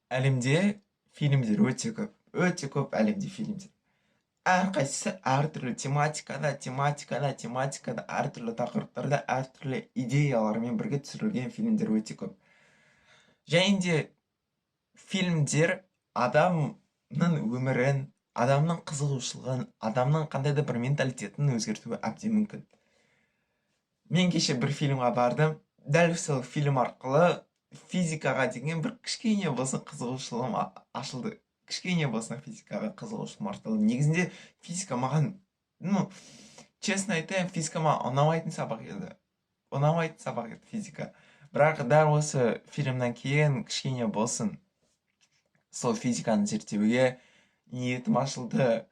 Әлемде фильмдер өте көп, өте көп әлемде фильмдер. Әрқайсысы әртүрлі тематикада, әртүрлі тақырыптарда, әртүрлі идеялармен бірге түсірілген фильмдер өте көп. Және де фильмдер адамның өмірін, адамның қызығушылығын, адамның қандай да бір менталитетін өзгертуі әбден мүмкін. Мен кеше бір фильмға бардым. Дәл сол фильм арқылы физикаға деген бір кішкене болсын қызығушылығым ашылды. Кішкене болсын физикаға қызығушылығым артылды. Негізінде физика маған, ну, честно айтайын, физика маған ұнамайтын сабақ еді. Ұнамайтын сабақ еді физика. Бірақ дәл осы фильмнен кейін кішкене болсын сол физиканы зерттеуге ниетім ашылды.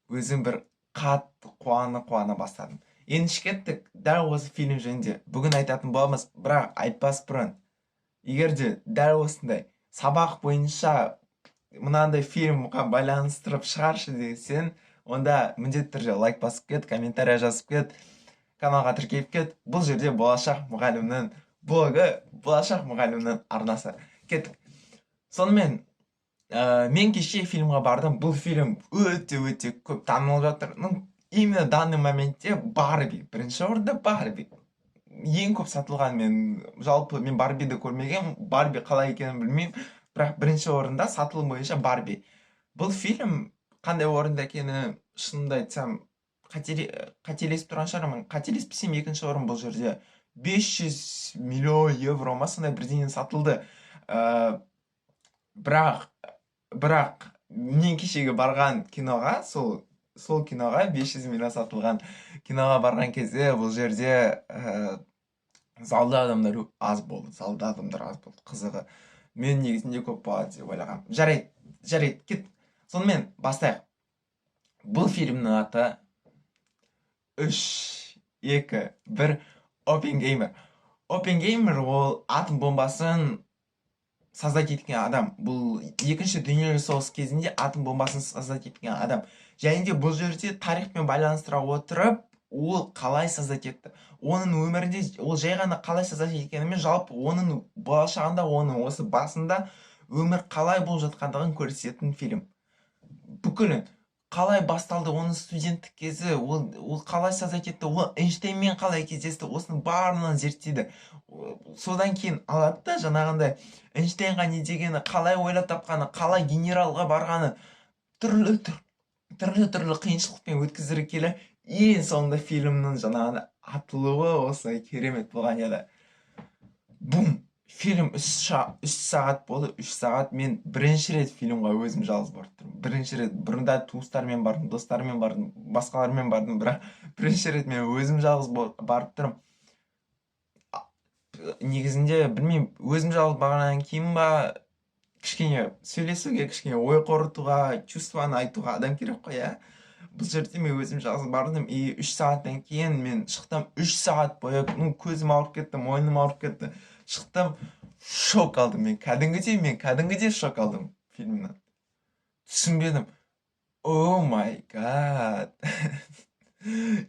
Өзім бір қатты қуана-қуана бастадым. Ендеше кеттік, дәл осы фильм жөнінде бүгін айтатын боламыз. Бірақ айтпас бұрын, егер де дәл осындай сабақ бойынша мынандай фильмға байланыстырып шығаршы десең, онда міндетті түрде лайк басып кет, комментарий жазып кет, каналға тіркеліп кет. Бұл жерде болашақ мұғалімнің блогы, болашақ мұғалімнің арнасы. Кеттік. Сонымен, мен кеше фильмға бардым. Бұл фильм өте-өте көп танылып жатыр. Ну, именно данный моментте Барби. Бірінші орында Барби. Ең көп сатылған. Мен жалпы мен Барбиді көрмегенмін, Барби қалай екенін білмеймін, бірақ бірінші орында сатылым бойынша Барби. Бұл фильм қандай орында екені, шынымды айтсам, қателесіп тұрған шығармын. Қателеспесем, екінші орын. Бұл жерде 500 миллион евро ма, сондай бірдеңе сатылды. Бірақ мен кешегі барған киноға, сол киноға, 500 миллион сатылған киноға барған кезде бұл жерде залда адамдар аз болды. Залда адамдар аз болды. Қызығы, мен негізінде көп болады деп ойлағанмын. Жарайды, жарайды, кет. Сонымен бастайық. Бұл фильмнің аты, үш, екі, бір, Оппенгеймер. Оппенгеймер ол атом бомбасын создать еткен адам. Бұл Екінші дүниежүзілік соғыс кезінде атом бомбасын создать еткен адам. Және де бұл жерде тарихпен байланыстыра отырып, ол қалай создать етті, оның өмірінде ол жай ғана қалай создать еткенімен, жалпы оның болашағында, оның осы басында өмір қалай болып жатқандығын көрсететін фильм. Бүкілін қалай басталды, оның студенттік кезі, ол қалай создать етті, ол Эйнштейнмен қалай кездесті, осының барлығын зерттейді. Содан кейін алады да, жаңағындай Эйнштейнға не дегені, қалай ойлап тапқаны, қалай генералға барғаны, түрлі түрлі түрлі қиыншылықпен өткіздіре келе, ең соңында фильмнің жаңағындай атылуы осылай керемет болған еді. Бум! Фильм 3 сағат болды. 3 сағат. Мен бірінші рет фильмға өзім жалғыз барып тұрмын, бірінші рет. Бұрында туыстармен бардым, достарыммен бардым, басқалармен бардым, бірақ бірінші рет мен өзім жалғыз барып тұрмын. Негізінде, білмеймін, өзім жалғыз барғаннан кейін ба, кішкене сөйлесуге, кішкене ой қорытуға, чувствоны айтуға адам керек қой, иә. Бұл жерде мен өзім жалғыз бардым, и 3 сағаттан кейін мен шықтым. 3 сағат бойы, ну, көзім ауырып кетті, мойным ауырып кетті. Шықтым, шок алдым. Мен кәдімгідей шок алдым фильмнен. Түсінбедім. Oh my God,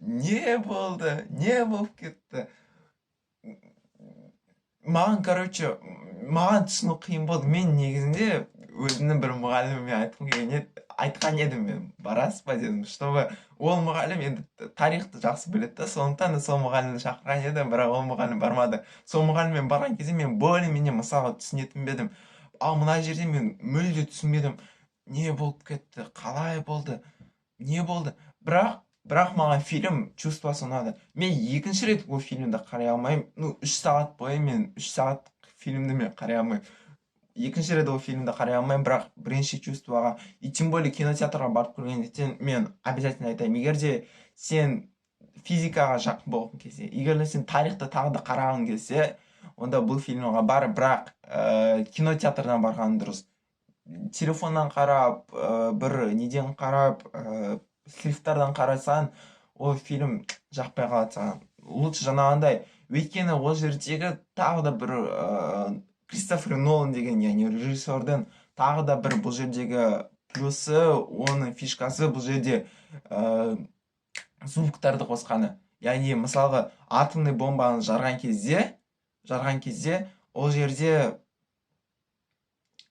не болды, не болып кетті маған? Короче, маған түсіну қиын болды. Мен негізінде өзімнің бір мұғаліміме айтқым келген еді, айтқан едім мен, барасыз ба дедім, чтобы ол мұғалім енді тарихты жақсы біледі да, сондықтан да сол мұғалімді шақырған едім, бірақ ол мұғалім бармады. Сол мұғаліммен барған кезде мен более менее мысалға түсінетін бе едім, ал мына жерде мен мүлде түсінбедім, не болып кетті, қалай болды, не болды. Бірақ маған фильм чувствосы ұнады. Мен екінші рет ол фильмді қарай алмаймын. Ну, 3 сағат бойы мен, 3 сағат фильмді мен қарай алмаймын. Екінші рет ол фильмді қарай алмаймын, бірақ бірінші чувствоға, и тем более кинотеатрға барып көргендіктен, мен обязательно айтайын: егер де сен физикаға жақын болғың келсе, егер де сен тарихты тағы да қарағың келсе, онда бұл фильмға бар. Бірақ кинотеатрдан барған дұрыс. Телефоннан қарап, бір неден қарап, сливтардан қарасаң, ол фильм жақпай қалады саған. Лучше жаңағындай, өйткені ол жердегі тағы да бір Кристофер Нолан деген, яғни режиссердің тағы да бір бұл жердегі плюсы, оның фишкасы бұл жерде звуктарды қосқаны. Яғни, мысалға, атомный бомбаны жарған кезде ол жерде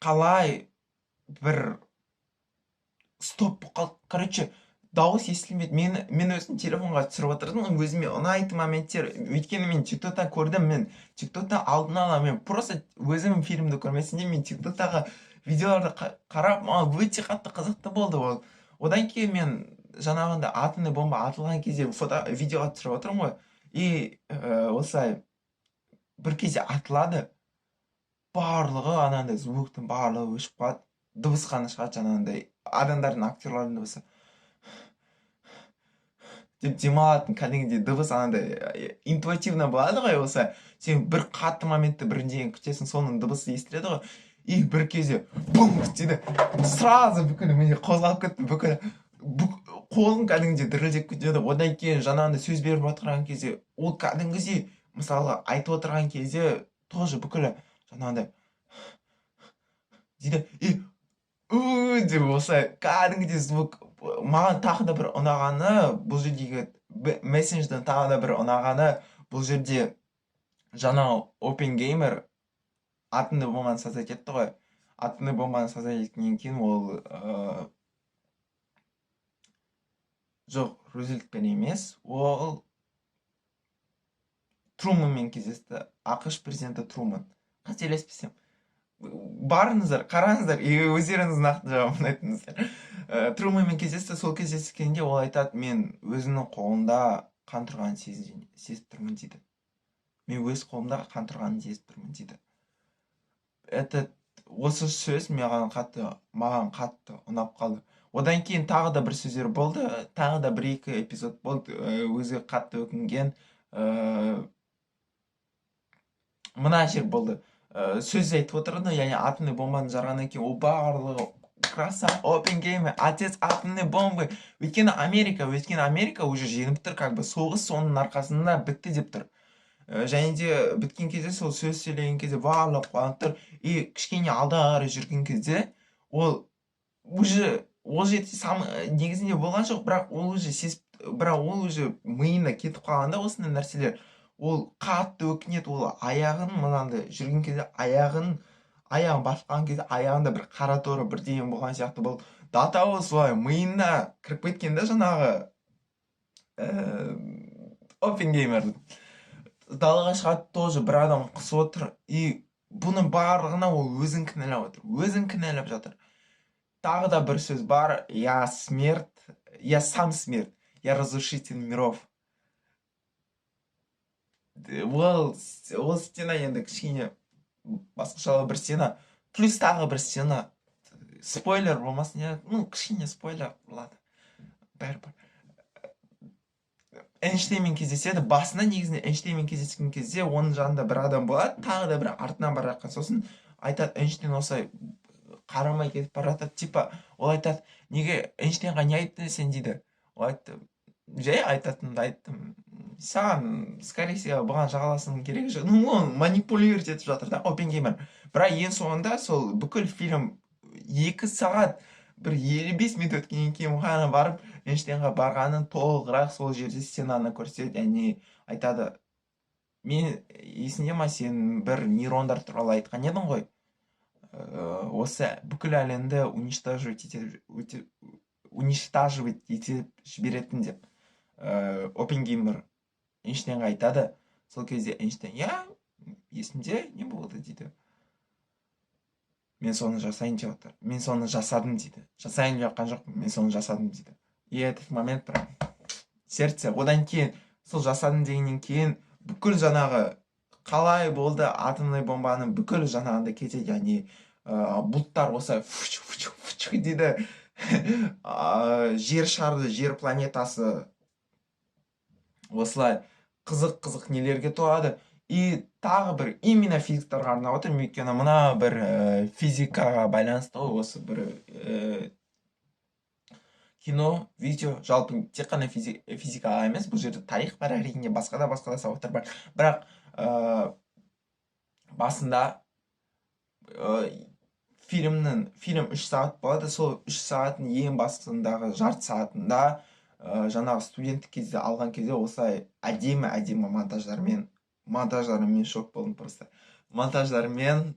Қалай бір стоп болып қалды, короче, дауыс естілмеді. Мен өзім телефонға түсіріп отырдым, өзіме ұнайтын моменттер, өйткені мен ТикТокта көрдім. Мен ТикТокта алдын ала, мен просто өзім фильмді көрмесем де, мен ТикТоктағы видеоларды қарап, маған өте қатты қызықты болды ол. Одан кейін мен жаңағындай атомный бомба атылған кезде фото, видеоға түсіріп отырмын ғой. И осылай бір кезде атылады, барлығы анандай звуктың барлығы өшіп қалады, дыбыс қана шығады, жаңағындай адамдардың, актерлардың дыбысы деп демалатын кәдімгідей дыбыс, анандай интуитивно болады ғой. Осы сен бір қатты моментті, бірдеңе күтесің, соның дыбысы естіледі ғой. И бір кезде бум дейді, сразу бүкіл міне қозғалып кетті, бүкіл қолым кәдімгідей дірілдеп кетеді. Одан кейін жаңағындай сөз беріп отырған кезде, ол кәдімгідей, мысалға, айтып отырған кезде тоже бүкілі жаңағындай дейді и у деп осылай кәдімгідей звук. Маған тағы да бір ұнағаны бұл жердегі мессенджердің тағы да бір ұнағаны, бұл жерде жаңағы Оппенгеймер атомный бомбаны создать етті ғой. Атомный бомбаны создать еткеннен кейін ол жоқ, Рузвельтпен емес, ол Труманмен кездесті, АҚШ президенті Труман, қателеспесем. Барыңыздар, қараңыздар и өздеріңіз нақты жауабын айтыңыздар. Труманмен кездесті. Сол кездескенде ол айтады: «Мен өзімнің қолымда қан тұрғанын сезіп тұрмын», — дейді. «Мен өз қолымда қан тұрғанын сезіп тұрмын», — дейді. Этот осы сөз маған қатты ұнап қалды. Одан кейін тағы да бір сөздер болды, тағы да бір екі эпизод болды, өзі қатты өкінген. Мына жер болды, сөз айтып отырды, яғни атомный бомбаны жарғаннан кейін ол барлығы красава, Оппенгеймер, отец атомной бомбы, өйткені Америка уже жеңіп тұр, как бы соғыс соның арқасында бітті деп тұр. Және де біткен кезде, сол сөз сөйлеген кезде барлығы қуанып тұр. И кішкене алда қарай жүрген кезде ол уже ол жерде сам негізінде болған жоқ, бірақ ол уже сезіп, бірақ ол уже миына кетіп қалған да осындай нәрселер. Ол қатты өкінеді. Ол аяғын мынандай жүрген кезде, аяғын басып қалған кезде аяғында бір қара торы бірдеңе болған сияқты болды. До того солай миына кіріп кеткен да жаңағы Оппенгеймер. Далаға шығады, тоже бір адам қысып отыр. И бұның барлығына ол өзін кінәлап отыр, өзін кінәлап жатыр. Тағы да бір сөз бар: «Я смерть, я сам смерть, я разрушитель миров». Ол сцена енді кішкене басқашалау бір сцена. Плюс тағы бір сцена, спойлер болмасын, иә, ну кішкене спойлер, ладно, бәрібір. Эйнштейнмен кездеседі. Басында негізінде Эйнштейнмен кездескен кезде оның жанында бір адам болады, тағы да бір артынан бара жатқан. Сосын айтады, Эйнштейн осылай қарамай кетіп бара жатады, типа ол айтады: «Неге Эйнштейнға не айттың сен?» — дейді. Ол айтты: «Жай айтатынымды айттым саған, скорее всего, бұған жағаласудың керегі жоқ». Ну, он манипулировать етіп жатыр да Оппенгеймер. Бірақ ең соңында сол бүкіл фильм 2 сағат бір 55 минут өткеннен кейін ғана барып Эйнштейнға барғанын толығырақ сол жерде сценаны көрсетеді. Яғни айтады: «Мен есіңде ма, сен бір нейрондар туралы айтқан едің ғой, осы бүкіл әлемді уничтожить етіп жіберетін», — деп. Оппенгеймер Эйнштейнға айтады. Сол кезде Эйнштейн: «Иә, есімде, не болды?» — дейді. «Мен соны жасайын деп жатыр, мен соны жасадым», — дейді. «Жасайын деп жатқан жоқпын, мен соны жасадым», — дейді. И этот момент прям сердце. Одан кейін сол жасадым дегеннен кейін бүкіл жаңағы қалай болды, атомный бомбаның бүкіл жаңағындай кетеді, яғни бұлттар осылай дейді, жер шары, жер планетасы осылай қызық қызық нелерге толады. И тағы бір именно физиктарға арнап отырмын, өйткені мына бір физикаға байланысты ғой осы бір кино, видео. Жалпы тек қана физикаға емес, бұл жерде тарих бар, әрине, басқа да сабақтар бар. Бірақ басында фильм 3 сағат болады. Сол 3 сағаттың ең басындағы жарты сағатында жаңағы студенттік кезде алған кезде осылай әдемі әдемі монтаждармен шок болдым просто, монтаждармен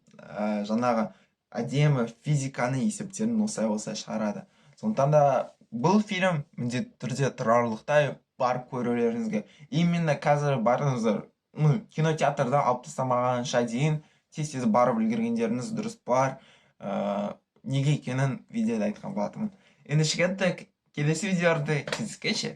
жаңағы Әдемі физиканы есептерін осылай осылай шығарады. Сондықтан да бұл фильм міндетті түрде тұрарлықтай барып көрулеріңізге. Именно қазір барыңыздар, ну, кинотеатрда алып тастамағанша дейін тез тез барып үлгергендеріңіз дұрыс болар. Неге екенін видеода айтқан болатынмын. Ендеше, кеттік, келесі видеоларда кездескенше.